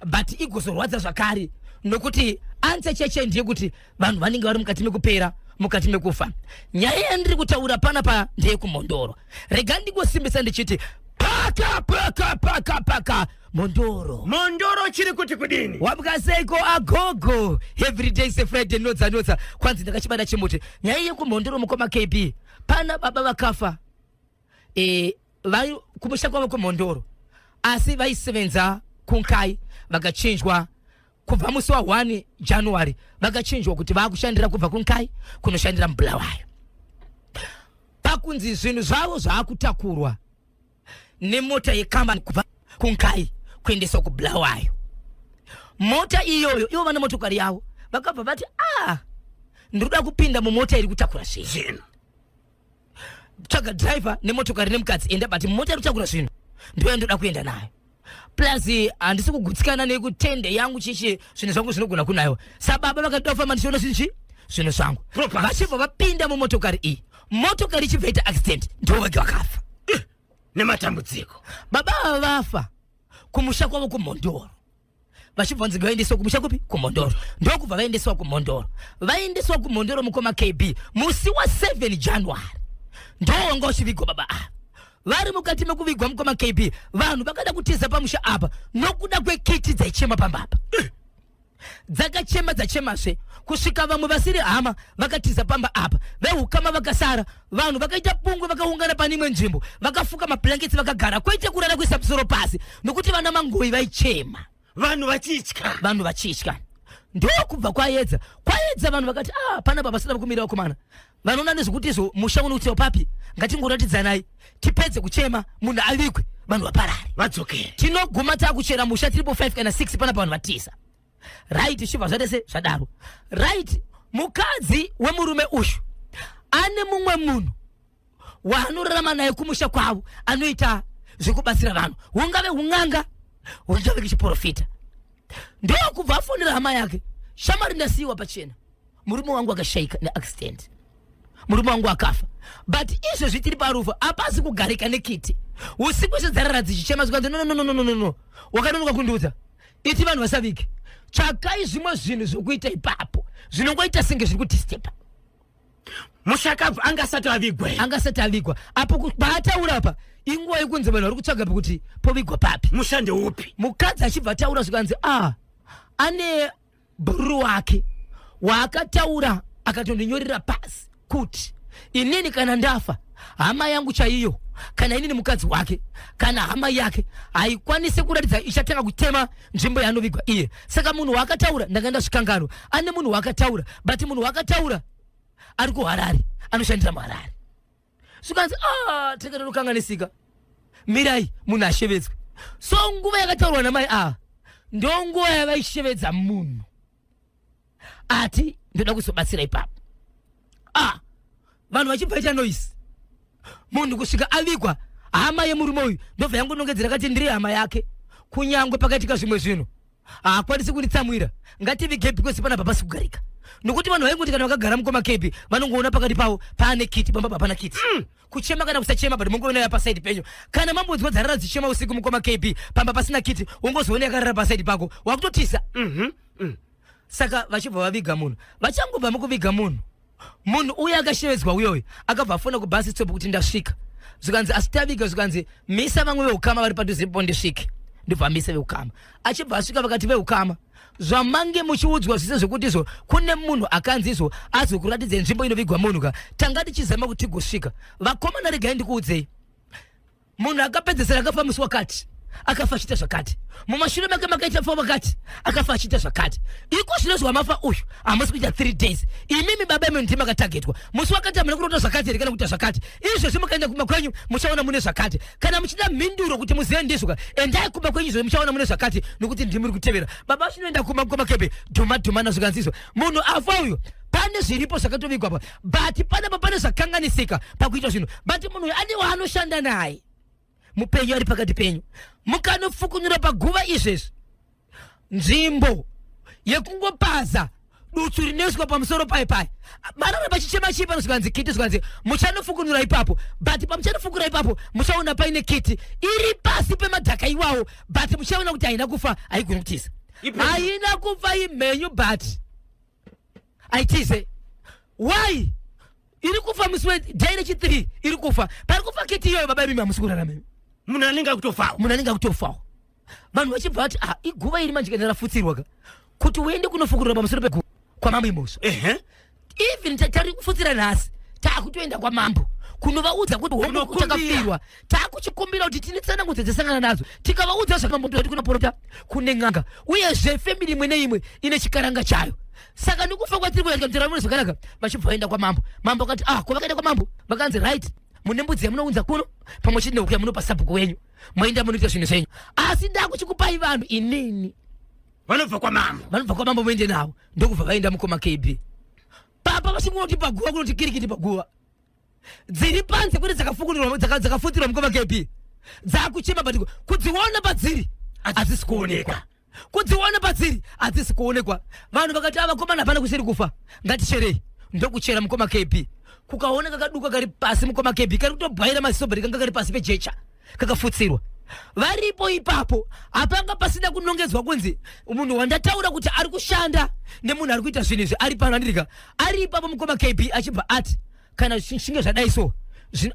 but igozorwadza zvakare, nokuti answer cheche ndeyekuti vanhu vanenge vari mukati mekupera, mukati mekufa. Nyaya yandiri kutaura panapa ndeyekuMhondoro. Rega ndingosimbisa ndichiti paka paka paka paka Mhondoro. Mhondoro chiri kuti kudini? Wamukaseiko agogo? Everyday is a Friday. Nodza nodza kwanzi ndakachibata chimuti. Nyaya yekuMhondoro, mukoma KB, pana baba vakafa kumusha kwavo kuMhondoro, asi vaisevenza kuNkai. Vakachinjwa kubva musi wa1 January, vakachinjwa kuti vakushandira kubva kuNkai kunoshandira muBulawayo. Pakunzi zvinhu zvavo zvaakutakurwa nemota yekambani kubva kuNkai kuendeswa kuBulawayo, mota iyoyo, ivo vane motokari yavo, vakabva vati, a, ndinoda kupinda mumota iri kutakura zvinhu. Zvinhu. Tsvaga driver nemotokari nemukadzi, enda, but mota iri kutakura zvinhu ndo yandoda kuenda nayo, plus handisi kugutsikana nekutende yangu, chichi, zvinhu zvangu zvinogona kunayiwa. Sababa vakatoda kufamba ndichiona zvinhu chi Zvinhu zvangu. Property. Vachibva vapinda mumotokari iyi, motokari ichibva ita accident, ndivo vege vakafa. Nematambudziko. Baba ava vafa kumusha kwavo kuMhondoro, vachibva vanzi vaendeswa kumusha kupi? KuMhondoro. Ndokubva vaendeswa kuMhondoro. Vaendeswa kuMhondoro, mukoma KB, musi wa7 January ndo wanga uchivigwa baba ava. Vari mukati mekuvigwa, mukoma KB, vanhu vakada kutiza pamusha apa nokuda kwekiti dzaichema pambapa. Dzakachema, dzachemazve, kusvika vamwe vasiri hama vakatiza pamba apa. Veukama vakasara. Vanhu vakaita pungwe, vakaungana pane imwe nzvimbo, vakafuka mablankets, vakagara, kwete kurara kuisa musoro pasi, nokuti vana mangoi vaichema. Vanhu vachitya. Vanhu vachitya. Ndokubva kwaedza. Kwaedza, vanhu vakati, "Ah, pana baba sina kumira. Vakomana vanoona nezvekuti izvo musha unoutiwa papi? Ngatingoratidzanai tipedze kuchema, munhu avigwe, vanhu vaparare." Vadzokere. Tinoguma takuchera musha tiripo 5 kana 6 panapa, vanhu vatiza. Right, chibva zvatese zvadaro. Right, mukadzi wemurume uyu ane mumwe munhu waanorarama naye kumusha kwavo, anoita zvekubatsira vanhu, hungave un'anga, hungave kuchiprofita. Ndokubva afonera hama yake, "Shamari, ndasiyiwa pachena, murume wangu akashayika neaccident, murume wangu akafa, but izvezvi tiri parufu, hapasi kugarika nekiti usiku wese dzarara dzichichema." Zvikanzi, "No, no, no, no, no, no, wakanonoka kundiudza. Iti vanhu vasavike, tsvakai zvimwe zvinhu zvokuita ipapo zvinongoita senge zviri kudisturba." Mushakabvu anga asati avigwa here? Anga asati avigwa. Apo paataura apa, inguva yekunzi vanhu vari kutsvaga pekuti povigwa papi. Musha ndeupi? Mukadzi achibva ataura, zvikanzi, "A ane bhururu wake waakataura, akatondinyorera pasi kuti inini kana ndafa, hama yangu chaiyo, kana inini mukadzi wake kana hama yake, haikwanisi kuratidza ichatanga kutema nzvimbo yaanovigwa iye." Saka munhu waakataura, ndanga ndazvikanganwa, ane munhu waakataura, but munhu waakataura ari kuHarare, anoshandira muHarare. Zvikanzi, "Ah, tinge totokanganisika, mirai munhu ashevedzwe." So nguva yakataurwa namai ava ndo nguva yavaishevedza munhu ati ndoda kuzobatsira ipapo. Ah, vanhu vachibva ita noise, munhu kusvika avigwa. Hama yemurume uyu ndobva yangonongedzera kati, "Ndiri hama yake, kunyangwe pakaitika zvimwe zvinhu haakwanisi kunditsamwira. Ngativige because panapa pasi kugarika." Nokuti vanhu vaingoti kana vakagara, mukoma KB, vanongoona pakati pavo paane kiti, pamba hapana kiti. Kuchema kana kusachema, but mungoona yapasaidi penyu. Kana mambonzwa dzarara dzichema usiku, mukoma KB, pamba pasina kiti, ungozoona yakarara pasaidi pako, wakutotisa. Saka vachibva vaviga munhu. Vachangobva mukuviga munhu, munhu uye akashevedzwa uyoyo akabva afona kubhasi stop kuti, "Ndasvika." Zvikanzi, "Asi taviga." Zvikanzi, "Misa vamwe veukama vari padhuzepo ndisvike." Ndobva amisa veukama. Achibva asvika, vakati, "Veukama, zvamange muchiudzwa zvise zvekuti izvo kune munhu akanzi izvo azokuratidze nzvimbo inovigwa munhu ka, tanga tichizama kuti tigosvika. Vakomana, regai ndikuudzei, munhu akapedzesera akafa musi wakati, akafa achiita zvakati. Mumashure make makaita fa wakati, akafa achiita zvakati. Iko zvino zvamafa uyu hamusi kuita 3 days. Imimi baba imi ndimi makatagetwa. Musi wakati hamuna kurota zvakati here kana kuita zvakati? Izvezvi mukaenda kumba kwenyu muchaona mune zvakati. Kana muchida mhinduro kuti muzive ndizvo ka, endai kumba kwenyu izvo muchaona mune zvakati, nokuti ndimi muri kutevera." Baba vachinoenda kumba kwamakepe dhuma dhuma nazvikanzi, "Izvo munhu afa uyu, pane zviripo zvakatovigwa pa, but panapa pane zvakanganisika pakuita zvinhu. But munhu uyu ane waanoshanda naye mupenyu ari pakati penyu. Mukanofukunyura paguva izvezvi, nzvimbo yekungopaza dutsu rinoiswa pamusoro pai pai marara pachichema chii panozvikanzi kiti. Zvikanzi muchanofukunura ipapo, but pamuchanofukunura ipapo muchaona paine kiti iri pasi pemadhaka iwawo, but muchaona kuti haina kufa, haigoni kutiza." Ipenyu. Haina kufa, imhenyu, but haitize. Why iri kufa musi weday rechi3 iri kufa? Pari kufa kiti iyoyo, baba imimi hamusi kurarama imi. Munhu anenge akutofawo. Munhu anenge akutofawo. Vanhu vachibva vati, "Ah, iguva iri manje kana rafutsirwa ka, kuti uende kunofukurira pamusoro peguva kwamambo imhosva." Even tari kufutsira nhasi, taakutoenda kwamambo kunovaudza kuti hongu, Kunokumbira. takafirwa, taakuchikumbira kuti tine tsanangudzo dzasangana nadzo. Tikavaudza zvakamambo kuti kunapota, kune n'anga, uyezve family imwe neimwe ine chikaranga chayo. Saka nekufa kwatiri kuita mune zvakanaka. Vachibva vaenda kwamambo. Mambo akati, "Ah." Kwavakaenda kwamambo, vakanzi, "Right, mune mbudzi yamunounza kuno pamwe chete nehuku yamunopa sabhuku wenyu, moenda munoita zvinhu zvenyu. Asi ndakuchikupai vanhu inini vanobva kwamambo." Vanobva kwamambo, muende navo. Ndokubva vaenda, mukoma KB. Papa vachingunoti paguva kunoti kirikiti paguva, dziri panze kwete dzakafukunirwa, dzakafutirwa, mukoma KB, dzakuchema, but kudziona padziri hadzisi kuonekwa. Kudziwana padziri hadzisi kuonekwa. Vanhu vakati avakomana hapana kusiri kufa, ngaticherei. Ndokuchera mukoma KB, kukaona kakaduka kari pasi mukoma KB, kari kutobwaira maziso, but kanga kari pasi pejecha kakafutsirwa. Varipo ipapo hapanga pasina kunongedzwa kunzi munhu wandataura kuti ari kushanda nemunhu ari kuita zvinhu izvi ari pano andirika ari ipapo mukoma KB. Achibva ati kana zvichinge zvadai so,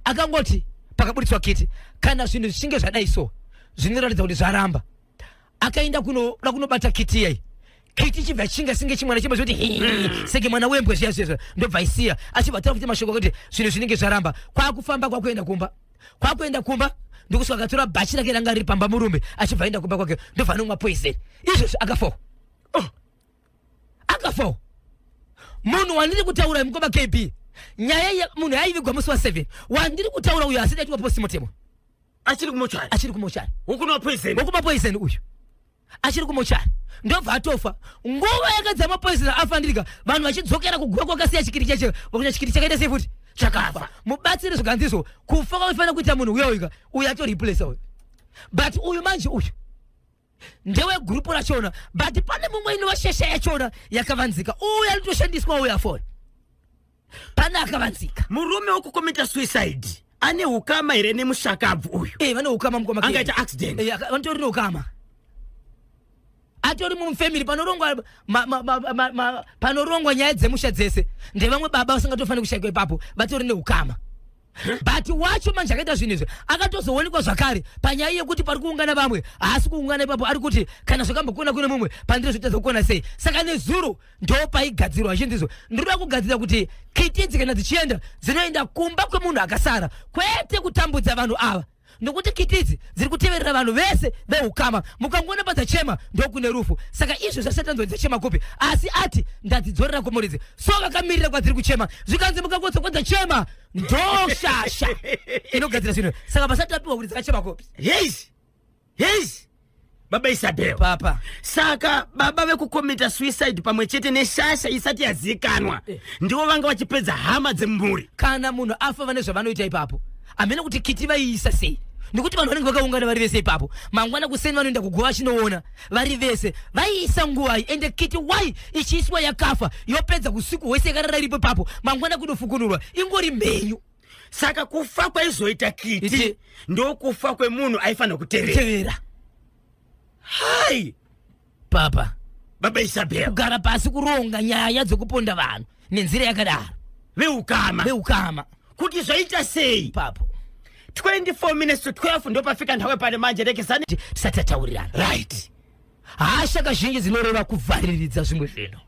akangoti pakaburitswa kiti, kana zvinhu zvichinge zvadai so zvinoratidza kuti zvaramba. Akaenda kunoda kunobata kiti iyai, kiti chibva chinga singe chimwana chibva choti senge mwana wembwe zviya zviya, ndobva isiya. Achibva taura futi mashoko akuti zvinhu zvinenge zvaramba, kwakufamba kwakuenda kumba, kwakuenda kumba. Ndokusvika akatora bhachi rake ranga riri pamba murume, achibva aenda kumba kwake, ndobva anomwa poison. Izvozvi akafawo. Oh, akafawo munhu wandiri kutaura mukoma KB. Nyaya munhu yaivigwa musi wa7 wandiri kutaura uyo asati aitwa postmortem. Achiri kumochari? Achiri kumochari. Wokunwa poison? Wokunwa poison uyu achiri kumochari, ndobva atofa. Nguva yakadzama poison afa ndirika vanhu vachidzokera kuguva kwakasiya chikiri chacho, vakuti chikiri chakaita sei futi chakafa. Mubatsiri zvikanzizvo kufa kwaifanira kuita munhu uya uyu uyu atoreplace uyu, but uyu manje uyu ndewegurupu rachona, but pane mumwe inova shesha yachona yakavanzika. Uyu anotoshandiswa uyu afoni, pane akavanzika. Murume wekukomita suicide ane ukama here nemushakabvu uyu? Eh, vane ukama mukoma. Angaita accident? Eh, vanotori neukama, atori mufamily panorongwa panorongwa nyaya dzemusha dzese. Ndevamwe baba vasingatofaniri kushaikwa ipapo, vatori neukama. But wacho manje akaita zvinhu izvi akatozoonekwa zvakare panyaya yekuti pari kuungana vamwe haasi kuungana ipapo. Ari kuti kana zvakambokona kune mumwe, pandiri zvotadza kukona sei? Saka nezuro ndo paigadzirwa achinzizvo ndinoda kugadzira kuti kiti idzi kana dzichienda dzinoenda kumba kwemunhu akasara, kwete kutambudza vanhu ava, nokuti kiti idzi dziri kuteverera vanhu vese veukama. Mukangoona padzachema ndokune rufu. Saka izvo zvasatanzwa dzachema kupi, asi ati ndadzidzorera kumuridzi, so vakamirira kwadziri kuchema. Zvikanzi mukangonzwa kwadzachema ndoshasha inogadzira zvinhu, saka pasati tapiwa kuti dzakachema kupi. Yes, baba Isabel. Papa. Saka baba vekukomita suicide pamwe chete neshasha isati yazikanwa ndivo vanga vachipedza hama dzemumhuri. Kana munhu afa vane zvavanoita ipapo, hamene kuti kiti vaiisa sei, nekuti vanhu vanenge vakaungana vari vese ipapo. Mangwana kuseni vanoenda kuguva vachinoona vari vese. Vaiisa nguvai? Ende kiti wai ichiiswa yakafa, yopedza usiku hwese yakarara iripo ipapo, mangwana kunofukunurwa ingori mhenyu? Saka kufa kwaizoita kiti ndokufa kwemunhu aifanira kutevera. Tevera. Hai. Papa. Baba Isabel. Kugara pasi kuronga nyaya dzekuponda vanhu nenzira yakadaro. Veukama. Veukama. Kuti zvaita sei? Ipapo. 24 minutes to 12 ndopafika nthawe pane manje rekesani. Tisati tataurirana. Right. Hasha kazhinji dzinoreva kuvhariridza zvimwe zvinhu.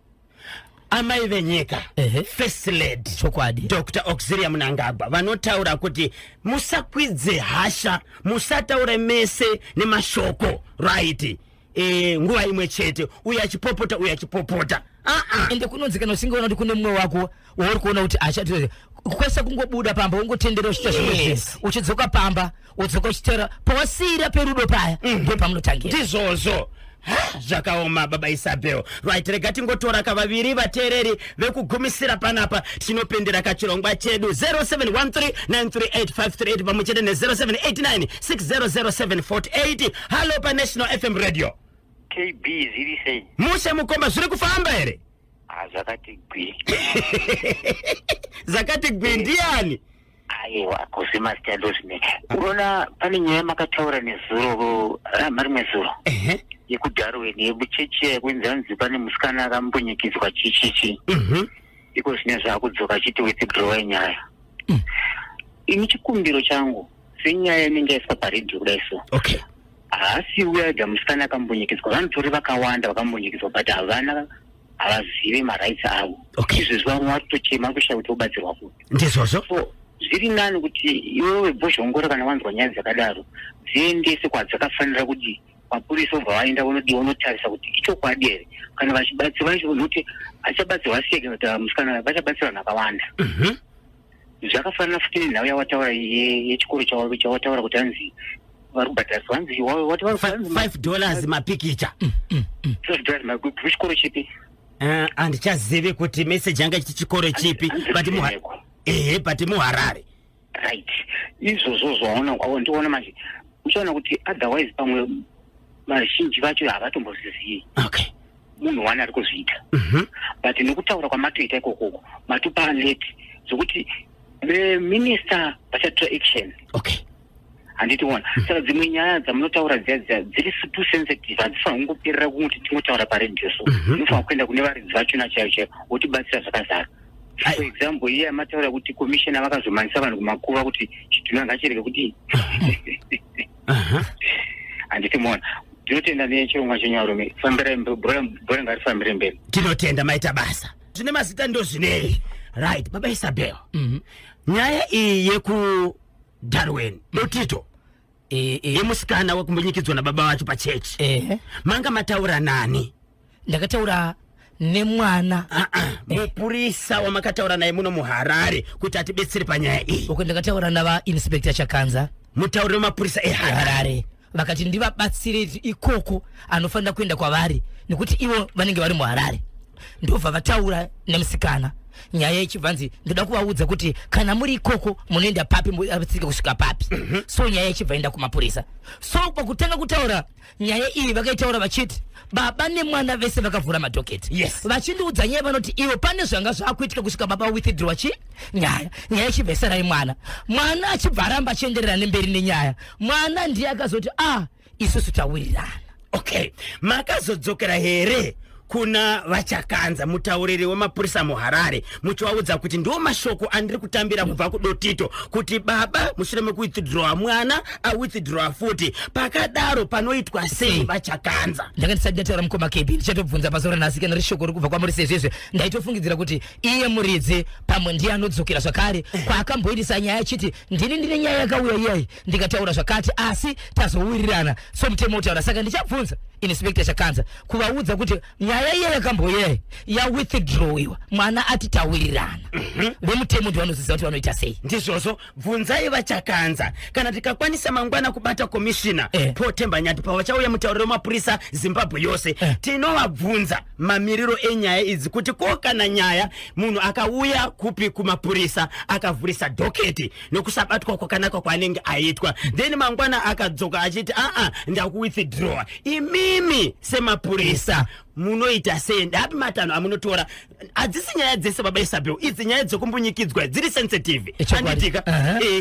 Amai venyika, First Lady. Chokwadi. Dr Auxilia Mnangagwa vanotaura kuti musakwidze hasha, musataure mese nemashoko, right, nguva imwe chete, uyo achipopota, uyo achipopota. Ah-ah. Ende kunonzi kana uchinge ona kuti kune mumwe wako wauri kuona kuti achati kwese, kungobuda pamba wongotendera uchiita zvimwe zvinhu, uchidzoka pamba wodzoka uchitera pawasiyira perudo paya, ndo pamunotangira. Ndizvozvo. Ha, zvakaoma baba Isabel. Right, rega tingotora kavaviri vateereri vekugumisira panapa, tinopendera kachirongwa chedu. 0713938538 pamwe chete ne0789600748. Hallo paNational FM Radio. KB, zviri sei? Mushe mukoma, zviri kufamba here? Ah, zvakati gwi. Zakati gwi. Ndiani? Aiwa, kuzima zita ndozvine. Unoona pane nyaya makataura nezuro, marimwe zuro, yekuDarwin, yekuchechi yekunzi hanzi pane musikana akambunyikidzwa chichichi. Iko zvine zvakudzoka achiti withdraw nyaya. Ini chikumbiro changu senyaya inenge yaiswa paredhiyo kudai so, haasi uya musikana akambunyikidzwa, vanotori vakawanda vakambunyikidzwa, but havana, havazive marights avo. Izvezvi vamwe varikutochema kushaya kuti vobatsirwa kupi. Ndizvozvo. So zviri nani kuti iwewe bhozhongora, kana wanzwa nyaya dzakadaro, dziendese kwadzakafanira, kuti mapurisa obva vaenda vonodiwa vonotarisa kuti ichokwadi here, kana vachibatsirwa nokuti achabatsirwa sei kana kuti musikana vachabatsira vanhu vakawanda. Zvakafanana futi nenhau yawataura yechikoro chawataura kuti hanzi vari kubhadhariswa, hanzi wati vari $5 mapikicha. $5 kuchikoro chipi? Handichazivi kuti message yanga ichiti chikoro chipi, Hanzi but Ruvheneko. Ehe, but muHarare. Right, izvozvo zvaona ndiona manje uchaona kuti otherwise pamwe Vazhinji vacho havatombozvizivi. Okay. Munhu wani ari kuzviita. But nokutaura kwamatoita ikokoko matopa alert zvokuti veminista vachatora action. Okay. Handiti wona? Saka dzimwe nyaya dzamunotaura dziya dziya dziri too sensitive, hadzifanira kungoperera kungoti tingotaura paredhiyo, so dzinofanira kuenda kune varidzi vachona chaivo chaivo, votibatsira zvakazara. For example, iye amataura kuti commissioner vakazomhanisa vanhu kumakuva kuti chitunha ngachirege kuti, handiti mona? Ndinotenda nechirongwa chenyu varume. Fambirai, bhora ngarifambire mberi. Tinotenda, maita basa. Zvine mazita ndo zvinei. Right, baba Isabel, nyaya iyi yekuDarwin, Dotito, yemusikana wekumbunyikidzwa nababa vacho pachechi, manga mataura nani? Ndakataura nemwana. Ah, ah, mupurisa wamakataura naye muno muHarare kuti atibetsere panyaya iyi? Uko ndakataura navaInspector Chakanza. Mutauriri wemapurisa eHarare. Harare. Vakati ndivabatsire ikoko, anofanira kuenda kwavari nekuti ivo vanenge vari muHarare. Ndobva vataura nemusikana, nyaya ichibva nzi ndoda kuvaudza kuti kana muri ikoko munoenda papi, mubatsirike kusvika papi. So nyaya ichibva enda kumapurisa. So pakutanga kutaura nyaya iyi, vakaitaura vachiti baba nemwana vese vakavhura madocket. Vachindiudza nyaya, vanoti ivo pane zvanga zvakuitika kusvika baba withdraw chi nyaya. Nyaya ichibva isarai mwana, mwana achibva aramba achienderera nemberi nenyaya. Mwana ndiye akazoti, "A ah, isusu tawirirana." Okay, makazodzokera here kuna vaChakanza, mutauriri wemapurisa muHarare, muchivaudza kuti ndo mashoko andiri kutambira kubva kuDotito kuti baba mushure mekuwithdrawa mwana awithdrawa futi? Pakadaro panoitwa sei, vaChakanza? Ndanga ndisati ndataura, mukoma KB. Ndichatobvunza pazuva ranhasi kana rishoko riri kubva kwamuri sezvezve. Ndaitofungidzira kuti iye muridzi pamwe ndiye anodzokera zvakare kwaakamboitisa nyaya achiti ndini ndine nyaya yakauya iyai, ndikataura zvakati, asi tazowirirana somutemo utaura. Saka ndichabvunza Inspector Chakanza kuvaudza kuti nyaya iya yakamboyai yawithdrawiwa, mwana ati tawirirana. Vemutemo ndivanoziziva kuti vanoita sei. Ndizvozvo, bvunzai vaChakanza. Kana tikakwanisa mangwana kubata commissioner Paul Themba Nyathi pavachauya, mutauriri wemapurisa Zimbabwe yose, tinovabvunza mamiriro enyaya idzi kuti ko kana nyaya munhu akauya kupi kumapurisa akavhurisa docket nokusabatwa kwakanaka kwaanenge aitwa, then mangwana akadzoka achiti, "Aa, ndakuwithdrawa," imimi semapurisa munoita sei? Ndapi matanho amunotora? Hadzisi nyaya dzese, baba Isabel, idzi nyaya dzekumbunyikidzwa dziri sensitive. Ichokwadi. Handitika?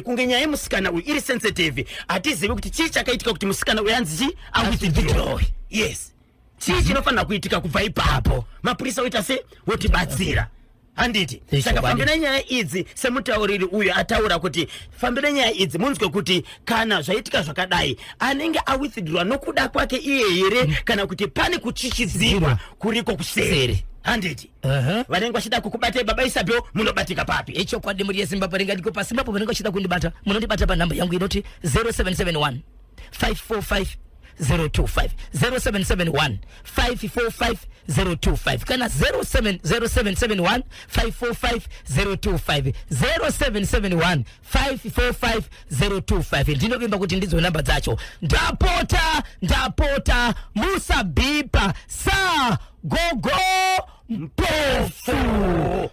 Kunge nyaya yemusikana uyu iri sensitive. Hatizivi kuti chii chakaitika kuti musikana uyu anzi chi awithdraw. Yes, chii chinofanira kuitika kubva ipapo? Mapurisa oita se wotibatsira, handiti? Ichokwadi. Saka fambira nyaya idzi semutauriri uyu ataura kuti fambira nyaya idzi, munzwe kuti kana zvaitika zvakadai, anenge awithdrawa nokuda kwake iye here kana kuti pane kutyityidzirwa kuriko kuseri, Kuseri. handiti? Vanenge vachida kukubatai, baba Isabel, munobatika papi? Ichokwadi, muri yeZimbabwe ringadiko paZimbabwe, vanenge vachida kundibata, munondibata panhamba yangu inoti 0771 545 025, 0771 545 025, kana 0771 545 025, 0771 545 025. Ndinovimba kuti ndidzo namba dzacho. Ndapota, ndapota, musabhipa sa gogo Mpofu.